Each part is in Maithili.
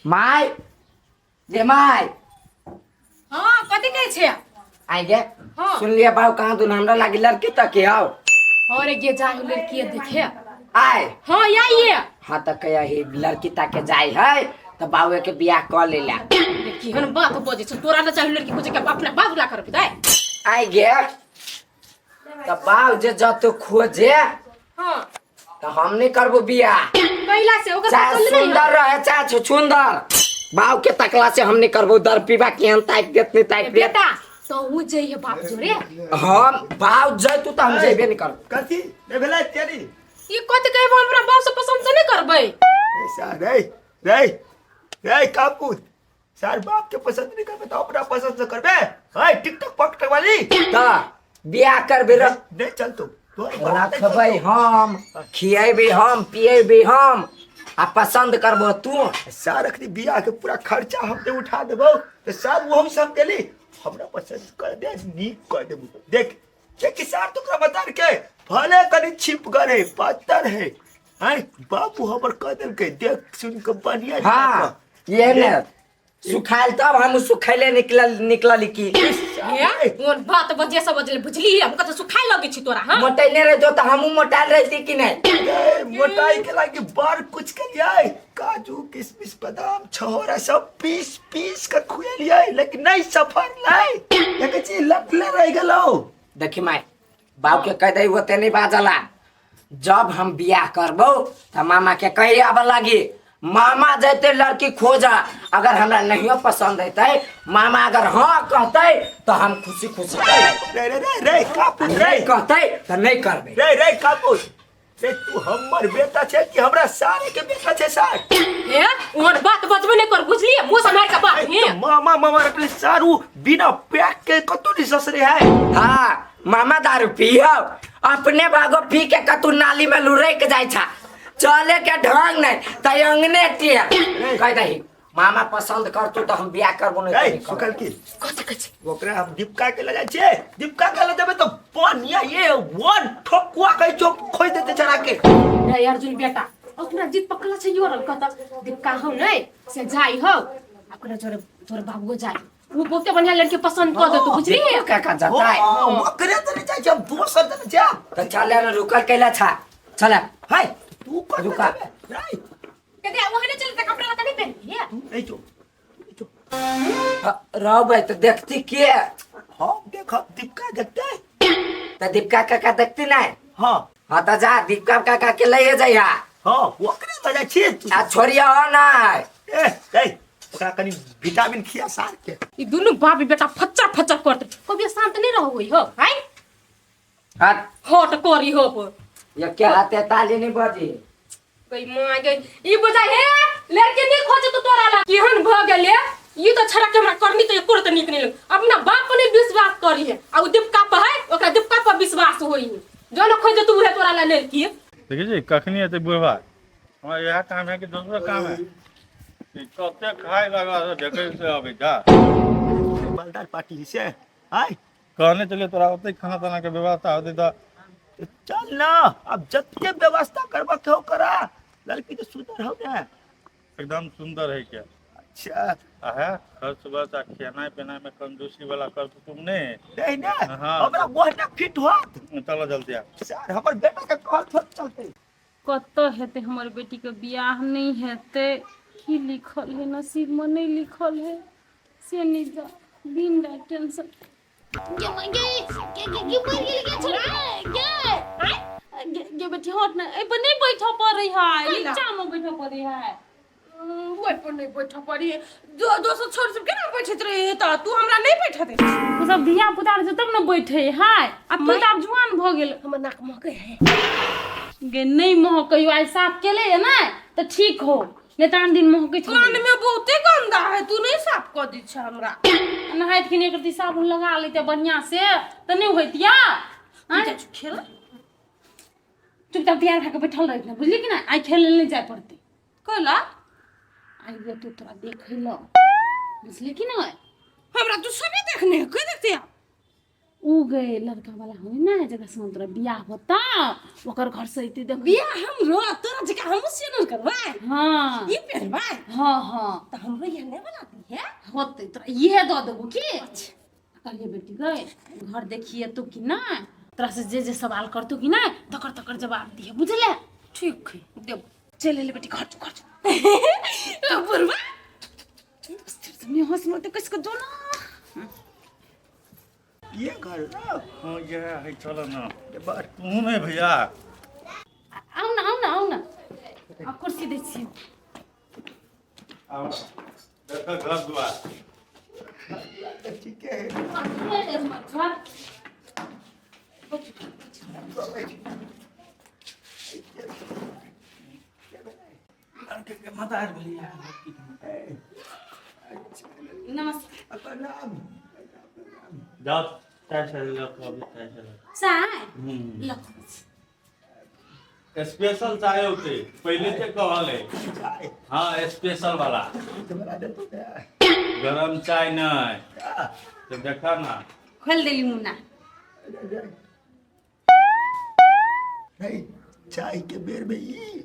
My जे my. हाँ, कथी कहै छै? आइ गे। हाँ। सुनलिए बाबू कहाँ दुन हमरा लागी लड़की तक के आओ। और गे जा लड़की देखे। आय। हाँ, आइए। हाँ त कहिया ही लड़की ताके जाय है त बाबू के बियाह क लेला। केहन बात बजै छै तोरा? न चाही लड़की खोजे के, अपना बाबू ला करबी दाय। आइ गे, त बाबू जे जतो खोजे। हाँ। त हम नहीं करबो बियाह। कैला से ओकर चाहे पसंद नहीं सुंदर रहे चाहे छुछुंदर, बाबू के तकला से हम नहीं करबो। दर पीबा केहन ताकि देत नहीं ताकि देत। बेटा, तो उ जइहे बाप जोरे। हम बाबू जैतू त हम जइबे नहीं करबो। कथी नहीं भेलै तेरी? ई कथी कहबो, हमरा बाप से पसंद से नहीं करबै? ऐसा रे रे रे कापूत, सार बाप के पसंद नहीं करबे तो अपना पसंद से करबे हाय टिकटॉक पकटक वाली? त बियाह करबे र। नहीं चल तू तोर बाप नहीं रखबै हम, खियेबै हम, पियेबै हम आ पसंद करबो तू? सार अखनी बियाह के पूरा खर्चा हम ते उठा देबो तो सार वो हम सब गेली हमरा पसंद कर दे, नीक कर देबो। देख देख सार, तोकरा बता के भले कनी छिप गए पत्थर है हैं बाबू हमर कह देलकै देख सुन के बढ़िया। हाँ, ये ने सुखायल तब हम सुखैले निकलल निकलल की। हे, कोन बात बजे सब बजले बुझली? हम कत सुखाय लगे छी तोरा? हां। मोटैने रहितो त हमहूँ मोटायल रहती कि नहीं? ए, मोटाई के लागी बड़ कुछ के लिए काजू किशमिश बादाम छहोरा सब पीस पीस के खुएलिए, लेकिन नहीं सफर नहीं लेकिन चीज लटले रह गेलो। देखी माय, बाबू के कह दे ओते नहीं बाजला। जब हम बियाह करबो त मामा के कही आबे लागी, मामा जैते लड़की खोजा। अगर हमरा नहियो पसंद हेतै, मामा अगर हाँ कहतै तो हम खुशी खुशी करबै। रे रे रे रे कापूत रे। नहीं कहतै तो नहीं करबै। रे रे कापूत रे, तू हमर बेटा छै कि हमरा सारे के बेटा छै सार? हे, ओहन बात बजबे नहीं कर बुझलिए, मुंह से मार के बात हे। मामा मामा रटले सारू बिना पैक के कतौ नहीं ससरे है। हाँ, मामा दारू पियो, अपने भागो पी के कतू नाली में लुरक जाय छा, चले के ढंग नहीं त अंगने टिया। कह दही मामा पसंद करतू तो हम बियाह करबो, नहीं तो ए नहीं करबो। सुकल की कथी कहै छै? ओकरा हम दीपका के लऽ जाइ छियै, दीपका के लऽ जेबै तऽ बढ़िया ये वन ठोकुआ कहै छौ खोज देतै चढ़ा के। रे अर्जुन बेटा, अपना जिद पकड़ल छै योरल कत दीपका हो नहीं से जाई हो, अपना जोरे तोर बाबूओ जाई, वो बहुते बढ़िया लड़की पसंद कर देतो बुझली। काका जताय। ओकरे तऽ नहि जाइ छै, हम दोसर तऽ नहि जायब। तऽ चले ने, रुकल कैला छा, चले। हाय, तू कतऽ रुका। जेबै? राय। कते ओहने चलते त कपड़ा लत्ता नहीं पहनलिए। तू नहि जो, नहि जो। रहबै तऽ देखती के? हम देखब, दीपका देखतै। तऽ दीपका काका देखती नहीं? हाँ। हाँ तऽ जा, दीपका काका के लइए जइहा। हाँ, ओकरे लऽ जाइ छियै तू। आ छोड़िया हो नहीं। ए ए, ओकरा कनि विटामिन खिया सार के। ई दुनू बाप बेटा फच्चर फच्चर करते, कभी शांत नहीं रहो होई हो हाय। हट। हट करी हो पर। ये क्या हाथे ताली नहीं बजी? गई मां गई, ई बुझा हे लड़के नहीं खोजे तो तोरा ला केहन भ गेले ई तो छड़ा के हमरा करनी तो एको तो नीक नहीं लग। अपना बाप पर नहीं विश्वास करी है आ उ दीपका पर है, ओकरा दीपका पर विश्वास होई है, जो न खोजे तू उहे तोरा ला लड़की। देखै छी कखनी एतै बुढ़बा? हमरा इएह काम है कि दोसरो काम है? ई कते खाय लगा देखै से अबै जा। मालदार पार्टी से आय। कहने चलिए तोरा ओते खाना ताना के व्यवस्था होतै तऽ। चल ना, अब जते व्यवस्था करबा के हो करा, लड़की तो सुंदर हो ने? एकदम सुंदर है क्या। अच्छा। आ है खर्च बर्च आ खेनाइ पिनाइ में कंजूसी वाला कर कुटुम नहीं। नहीं ने। हाँ। हमरा ओहने फिट होत। चलो जल्दी आ। सर हमर बेटा के कहल थोड़ चलते। कतऽ हेतै हमर बेटीके बियाह? नहि हेतै। की लिखल है नसीबमे, नहि लिखल है से नहि जा। दिन राति टेंशन। गे गे गे गे गे मर गेल गे छोड़ा गे गे गे बेटी, हट ना, एहि पर नहि बैठऽ पड़ै है, नीचामे बैठऽ पड़ै है। ओहि पर नहि बैठऽ पड़ी, दोसर छोड़ सब केना बैठैत रहे तऽ तू हमरा नहि बैठऽ दे। ओ सब धिया पुता रहै छै तब ने बैठे है, आ तू तऽ आब जुआन भऽ गेल। हमर नाक महकै है। गे नहि महकै, आइ साफ केले है ने तऽ ठीक हो, नहि तऽ आन दिन महकै छलै। कान में बहुते गंदा है, तू नहीं साफ कर दी छै हमरा। नहाइत खिन एक रत्ती साबुन लगा लेते बढ़िया से तऽ नहि होइतिया। तू जाइ छु खेल। चुपचाप तैयार भए कऽ बैठल रहित ने, बुझली कि नहि? आइ खेल लेल नहि जाय पड़तै। कैला? आइ तू तोरा देखै लऽ, बुझली कि नहि? हमरा तू सभी देखने है, के देखते आप? उ गए लड़का वाला होय ना जकरा संग तोरा बियाह होता ओकर घर से अइते देख बियाह हमरो तोरा जका हमहूँ सेनर करबै हाँ ई पेरबै हाँ हाँ तऽ हमरो यह नहि बना दिहे होतै तोरा इहे दऽ देबो की कहलिए बेटी गए घर देखिए तो कि ना तोरा से जे जे सवाल करतो कि ना तकर तकर जवाब दिहे बुझले ठीक है देब चल ले बेटी घर जो घर जो बुढ़वा स्थिर से हंस मत कस के जो ना ये घर ना हाँ यह है चलो ना बर तू नहीं भैया आउ ना आउ ना आउ ना आ कुर्सी दै छी आओ देखो घर द्वार ठीक है घर लड़के के मदार भैया नमस्कार अपन नाम जाओ चाय से लो कभी चाय से लो चाय हम्म ल स्पेशल चाय होते पहले से कहल है चाय हाँ स्पेशल वाला तो बना दे तो क्या गरम चाय नहीं तो देखा ना खोल देली मुन्ना नहीं चाय के बेर में ई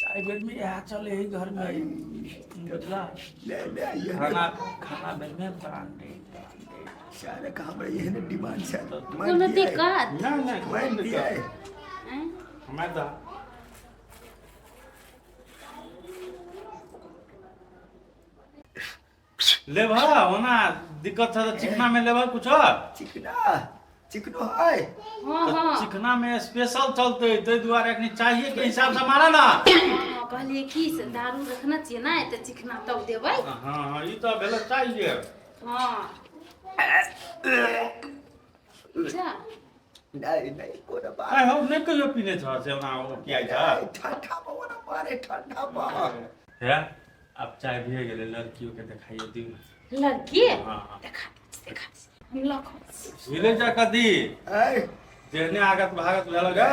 चाय बेर में यहाँ चले ही घर में बुझला ले ले ये खाना खाना बेर में ब्रांडेड ब्रांडेड सारे का हमरा ये ने डिमांड है कोनो दिक्कत नहीं नहीं मान कोई दिया है दिक्कत आँय? हमें दा लेबह ओना दिक्कत छ तऽ चिकना में लेबह कुछ चिकना चिकनो है हाँ हाँ चिकना में स्पेशल चलते ताहि दुआरे अखनी चाहिए के हिसाब से मारा ना हाँ, कहलिए की से दारू रखना चाहिए ना तऽ चिकना तब देबै हाँ हाँ ई तऽ भेल चाहिए हाँ जा नहीं नहीं कोनो बात आइ हो नहि कहियो पीने छ से ओना ओ किया छ नहीं, ठंडा पवन मारे ठंडा पवन हे अब चाय भी गेलै लड़कियों के देखाइए दियौ लड़की हाँ हाँ देखा दै छी, देखा दै छी। हम लखो मिले जा कदी ऐ जेहने आगत भागत भेल गा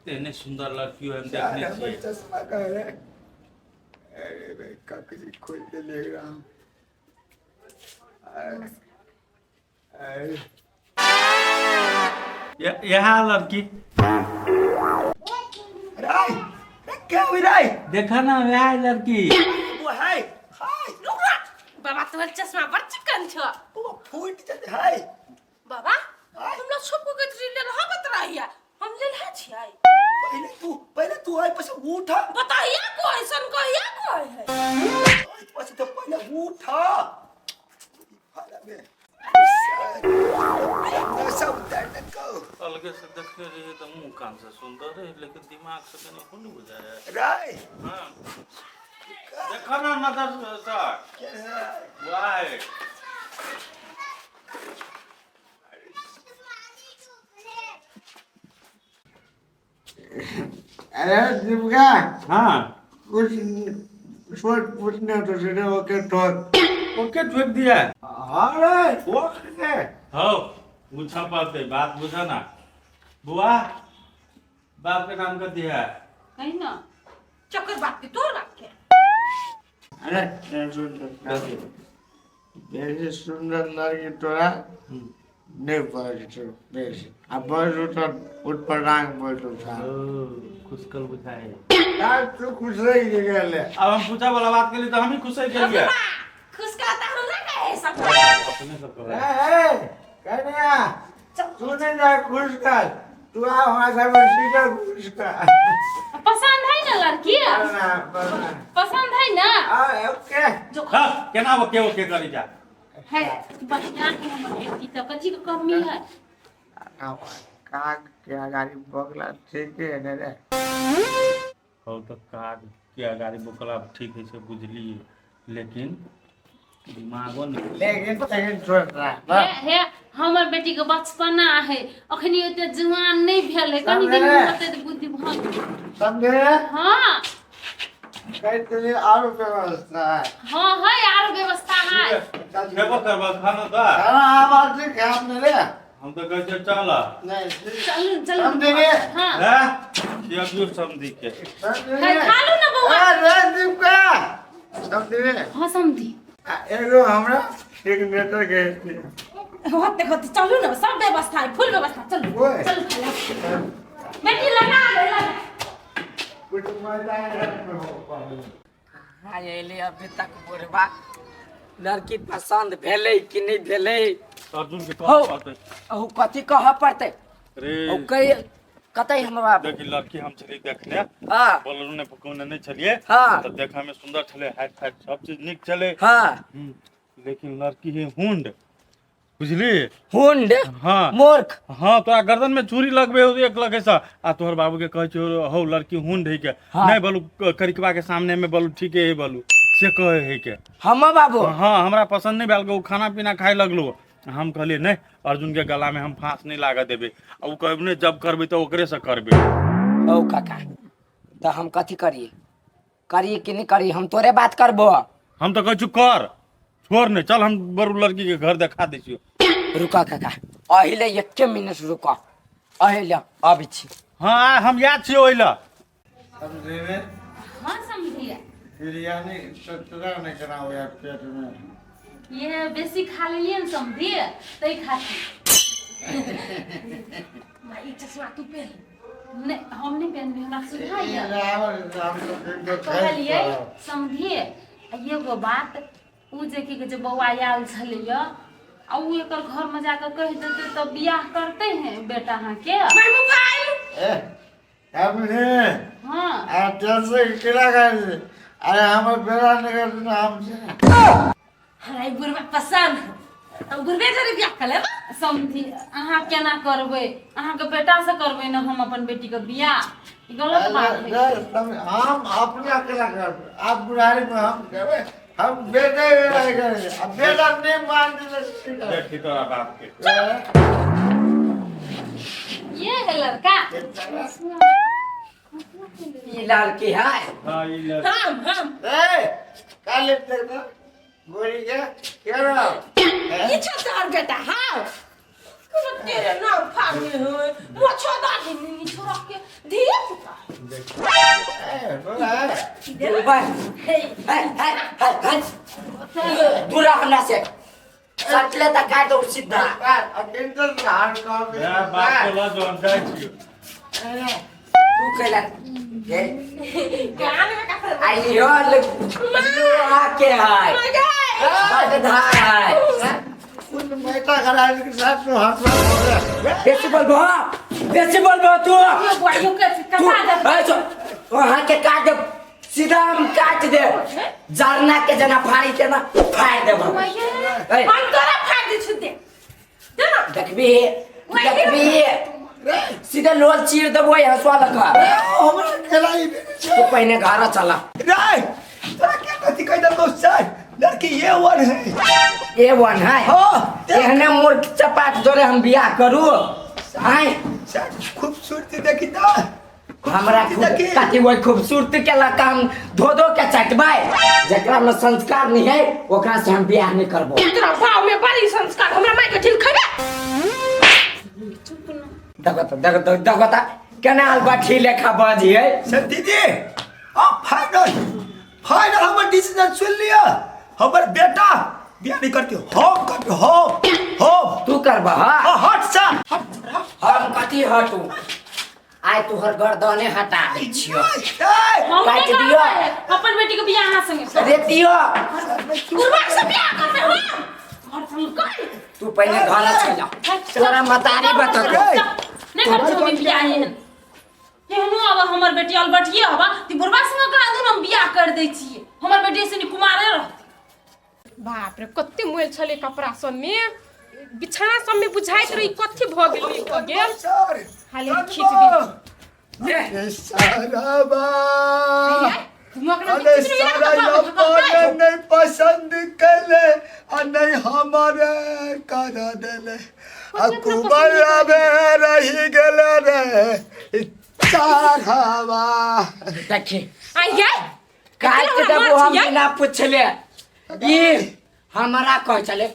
तेहने सुंदर लड़कियों हम यार देखने हमर छियै चश्मा कहाँ रे अरे भाई ककरी खोल के ले रहा हूँ अरे यहाँ लड़की राय रे क्या हुई राय देखा ना वह लड़की वो है हाय रुक ना बाबा तोहर चश्मा बड़ चिकन छ वो फूट जाते हाय बाबा हाय। हमरा छुप के ले रहबत रहिया हम ले रहे छियै पहले तू आय पसे उठा बताइया को ऐसन कहिया को है पसे तो पहले उठा भाड़ा में नशा उतारने को अलगे से देखने रहिए तो मुंह कान से सुंदर रहे लेकिन दिमाग से कने कोन बुझाया राय हाँ देखा ना नजर सर क्या है वाह है अरे दीपिका हाँ कुछ सोच पूछने तो सीधे ओके ठोक ओके ठोक दिया अरे ओके हो पूछा पड़ते बात बुझा ना बुआ बाप के नाम कर दिया कही ना चक्कर बाप के तोर बाप के अरे टेंशन मत बेसी सुंदर लड़की तोरा नहीं पड़े बेसी आ बस उठ उठ पर रांग बोल था खुशकल बुझाए यार तू खुश रही गेले अब हम पूछा वाला बात के लिए तो हम ही खुश है के लिए खुश कहता हमरा का है सब अपने सब ए ए कन्या तू नहीं जा खुश कर तू आ हमारे साथ सीधा खुश कर पसंद है ना लड़की बना बना पसंद है ना आ ओके जो हाँ केना ओके ओके करी जा है बढ़िया है हमर बेटी तऽ कथी के कमी है काग के अगाडि बगला ठीके है ने रे हो तो काग के अगाडि बोकला ठीक है से बुझलिए लेकिन दिमागो नहीं लेकिन लेकिन छोड़ रहा हे हे हमर बेटी के बचपना है अखनी ओते जुआन नहीं भेल है कनी दिन समझे? होते तऽ बुद्धि भऽ गेल। समझे हाँ कहीं तुझे और व्यवस्था है हाँ है आरो व्यवस्था है खेबो करबो खाना तो खाना आवाज से काम नहीं रे हम तो कहै छियै चल नहीं चलू चलू समझे रे? हाँ हैं खियाबियो समझी के समझे है, खा लू ना बौआ अरे दीपका समझे रे हाँ समझी आ, एगो हमरा सिग्नेचर के होते होते चलू ने सब व्यवस्था है फुल व्यवस्था चलू ओए। चलू खाला बेटी लगा ले लगा कुछ मजा आया में हो पाऊँ। कहाँ अयलै अभी तक बुढ़बा लड़की पसंद भेलै कि नहि भेलै अर्जुन के हौ। कह पड़तै अहू कथी कहऽ पड़तै रे ओ कहि कतै हमरा देखी लड़की हम छलियै देखने हँ बोलरू ने पकौने नहि छलियै हँ। तऽ देखऽ मे सुन्दर छलै हाइट फाइट सब चीज नीक छलै हँ लेकिन लड़की है हुंड बुझली हुंड हाँ मूर्ख हाँ तोरा गर्दन में चूड़ी लगबे हो एक लगे से आ तोहर बाबू के कहै छियौ हौ लड़की हुंड है के हाँ। नहीं बोलू करिकवा के सामने में बोलू ठीके है बोलू से कहे है के हम बाबू हाँ हमरा पसंद नहीं भेल ओ खाना पीना खाए लगलो हम कहलिए नहीं अर्जुन के गला में हम फांस नहीं लागऽ देबै आ उ कहब नहीं जब करबै तऽ ओकरे से करबै औ काका तऽ हम कथी करिए करी कि नहीं करी हम तोरे बात करबो हम तऽ कहै छी कर छोड़ नहीं चल हम बरू लड़की के घर देखा दै छियौ रुका काका अहिले एके मिनट रुक अहिले अबै छी हाँ आ, हम याद छियै ओहि लए समझे में हाँ समझिए बिरयानी सत्रह नहीं कराओ यार पेट में ये बेसी खा लेलिए ने समझिए तै खातिर माँ, ई चश्मा तू पहन नहीं हम नहीं पहनबे हमरा सुझाइए रावण राम तो दिन को कहलिए समझिए आ एगो बात उ जे की कहै छै बौआ आयल छलैया आ उ एकर घरमे जाकऽ कहि देतै तऽ बियाह करते हैं बेटा अहाँके माय मोबाइल ए हमने हाँ आ टेंशन केला कर अरे हमर बेड़ा निकल हम से हमरा ई बुढ़बा पसंद है हम बुढ़बे जरे बियाह कर लेब समझी अहाँ केना करबै अहाँके बेटासँ करबै ने हम अपन बेटीके बियाह ई गलत बात है हम अपना केला कर आप बुढ़ारी में हम देबै हम बेटे बेटा करेंगे अब बेटा नहीं मान देखी तोरा बाप के ये है लड़का ई लड़की है हाँ ई लड़की हम हम ए काले देखना गोरी के क्या रहा ई छौ तोहर बेटा हाँ कोनो तेरे नाम फाड़ने है मोछो दाढ़ी नी छोरा के धिया पुता ए बोला बुढ़बा है है है है दूर रह हमरा से सटले तऽ काटि दौ सीधा टेंशन हार काम माय बाप के लऽ जो हम जाइ छियौ तू कैला गे कान में का आई हो लोहा के है बड धार है उन मेटा खराब के साथ तो हाथ हो गया बेसी बोलबो बेसी बोलबो तू यो बुआ यो के तू कटा दे ऐसो वहां के काट दे सीधा हम काट दे जरना के जना फाड़ी के ना फाड़ देब हम। ए, हम तोरा फाड़ दे छु दे दे ना देखबी देखबी सीधे लोल चीर देबो हंसुआ लगा हमरा खेलाई तू पहिने घर चला रे तोरा के कथी कहि देलकौ सर लड़की ये वन है ए वन है हाँ। एहने मूर्ख चपाट जोरे हम बियाह करू आय सर खूबसूरती देखी त हमरा खूबसूरती देखी कथी वही खूबसूरती के लड़का हम धो धो के चटबै जेकरा में संस्कार नहीं है ओकरा से हम बियाह नहीं करबो तोरा भाव में बड़ी संस्कार हमरा माय के ढील खैबे देखो तो देखो तो देखो तो केना अलबठी लेखा बाजी है सर दीदी अब फाइनल फाइनल हमर डिसीजन सुन लिया हमर बेटा बियाह नहीं करती हम करती हम हम तू करबा हाँ, हट सा हम कथी हटू आइ तोहर गर्दने हटा दै छियो ए, हम काटि नहि दियौ। करबै अपन बेटी के बियाह अहाँ संगे रे दियो बुढ़बा से बियाह करबे हम घर संग कर तू पहिले घर चल जा तोरा मतारी बततो नहि करै छी हम बियाह एहन केहनो आब हमर बेटी अलबटिये हबा ती बुढ़बा संगे कहाँ दून हम बियाह कर दै छियै हमर बेटी से कुमारे रहतै बाप रे कते मोल छलै कपड़ा सब में बिछाना सब में बुझाइत रही कथी भऽ गेल भऽ गेल सर खाली खींच दे ए सारा दिमाग ना अरे खींच सारा अपन नहीं पसंद कैले आ नहीं हमारे कर देले आ कुबर आबे रही गेले रे चारहवा देखी आइए काट देबो हम बिना पुछले ई हमरा कहै छले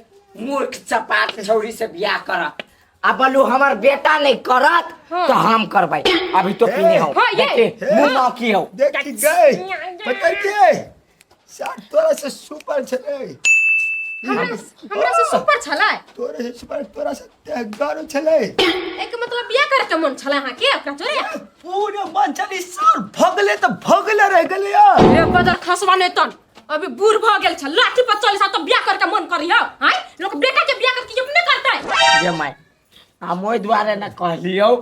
मूर्ख चपाट छौरी से बियाह कर आ बोलू हमर बेटा नहीं करत तो हम करबै अभी तो पीने हो हाँ, ये। देखी मुंह न की हो देखी गए पता के सर तोरा से सुपर छले हमरा हमरा से सुपर छलै। तोरे से सुपर, तोरा से तेहगारो छलै। एक मतलब बियाह करे के मन छलै अहाँ के ओकरा जोरे? पूरे मन चली सर, भगले तऽ भगले रह गेलै यार। रे बदर खसवा नहीं तन अभी बूढ़ भ गेल छ, लाठी पर चली सा तो बियाह करे के मन करियो। हाय, लोग बेटा के बियाह करके अपने करतै। ये माय, हम ओहि दुआरे न कहलियौ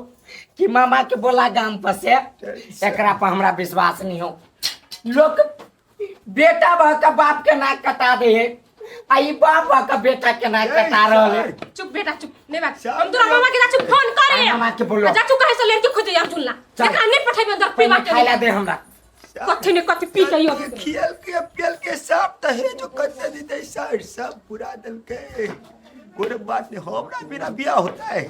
कि मामा के बोला गाम पर से, एकरा पर हमरा विश्वास नहीं हो। लोग बेटा भऽ के बाप के नाक कटा दे है, आ ई बाप भऽ के बेटा के नाक कटा रहल है। चुप बेटा चुप, नहीं बात हम तोरा मामा के जाछु फोन करे। आ, मामा के बोलो। आ, जाछु कहे से लड़की खोजे अर्जुन ला। चल। एकरा नहीं पठेबे अंदर पीवा पहिले के। खाय ला दे हमरा। कथी ने कथी पी के यो। खियल के पियल के सब तहे जो करते दीते सर सब पूरा दल के। कोई बात नहीं, हमरा बिना बियाह होता है।